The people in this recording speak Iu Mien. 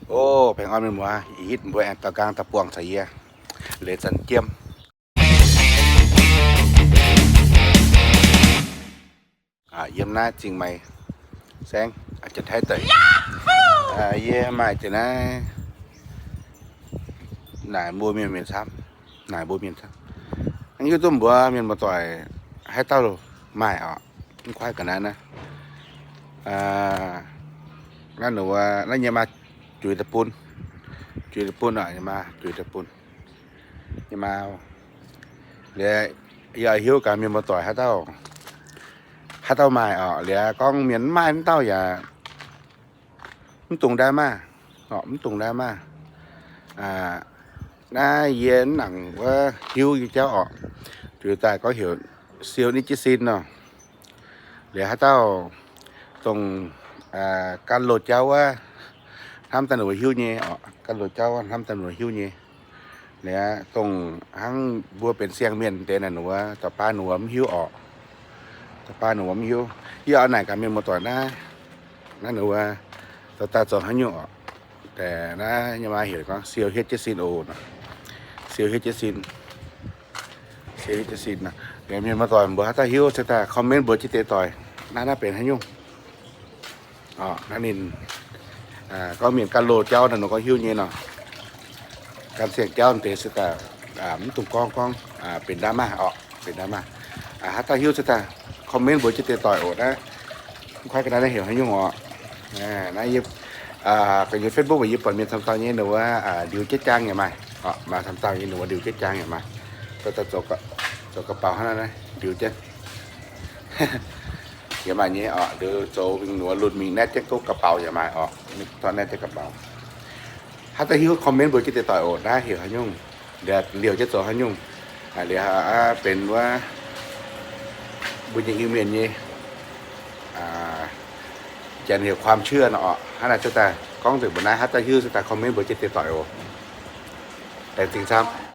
O, baengh orn mienh muoz, ih hitv mbuo aengx daux nqaang daaih buangh caux yie, leiz zanc jiem. Yiem naaiv Zingh Maix saengv, Janx-Taiv deic. Yie maaih jiex naaiv naaic mbuo mienh, mienh camv, naaic mbuo mienh camv. Hnangv hiuv duqv mbuo mienh muoz-doic haaix dauh maaih oc, mv kuaaiv ga'naaiv naaiv. Naaiv ninh wuov, naaiv yie maa juix daaih bun, juix daaih bun oc, yie maa juix daaih bun. Yie maa, liuz yie hiuv gaax mienh muoz-doic haaix dauh, haaix dauh maaih oc, liuz gorngv mienh mv maaih wuov dauh yaac mv dungx ndaamv maah, mv dungx ndaamv maah. Naaiv yie mv nangc wuov hiuv nyei jauv oc, juix daaih gorngv heuc siou nitv jienv sin nor. Liuz haaix dauh dongh gan loz jauv wuov, hnamv daaih ninh wuov hiuv nyei oc, gan loz jauv wuov hnamv daaih ninh wuov hiuv nyei. Liuz dongh hnangv mbuo benx siang-mienh deix naaic ninh wuov, da'baav ninh wuov mv hiuv oc, da'baav ninh wuov mv hiuv. Yie oix naaic gaax mienh muoz-doic naaiv, naaiv ninh wuov, daaih zoux haaix nyungc oc. Deix naaiv yie maa heuc gorngv siou hietv jienv sin oc, siou hietv jienv sin, siou hietv jienv sin. Mienh muoz-doic mbuo haaix dauh hiuv se daaih comment mbuox jienv deix doic, naaiv naaiv benx haaix nyungc. Naaiv ninh gorngv mienh gan loz jauv naaiv nor gorngv hiuv nyei nor. Gan siang jauv deix se daaih mv dungx gorngv, gorngv benx ndaamv maah oc, benx ndaamv maah. Haaix dauh hiuv se daaih comment mbuox jienv deix doic oc. Naaiv mv kuaaiv ga'naaiv naaiv heuc haaix nyungc oc. Naaiv yie, ga'nyuoz Facebook yie buatc mienh camv dauh nyei ninh wuov ndiux jienv jaang yaac maaih, maaih camv dauh nyei ninh wuov ndiux jienv jaang yaac maaih. Zoux ga'baaux hnangv naaiv ndiux jienv yaac maaih nyei oc. Liuz zoux mingh ninh wuov lunh mingh naetv jienv gouv ga'baaux yaac maaih oc. Dorh naetv jienv ga'baaux. Haaix dauh hiuv comment mbuox jienv deix doic oc, naaiv heuc haaix nyungc, liouc jienv zoux haaix nyungc. Liuz benx wuov mbuo nyei Iu-Mienh nyei janx heuc ความเชื่อ nor oc. Hnangv naaic se daaih gorngv nzengc mbuo naaiv, haaix dauh hiuv se daaih comment mbuox jienv deix doic oc. Laengz zingh camv.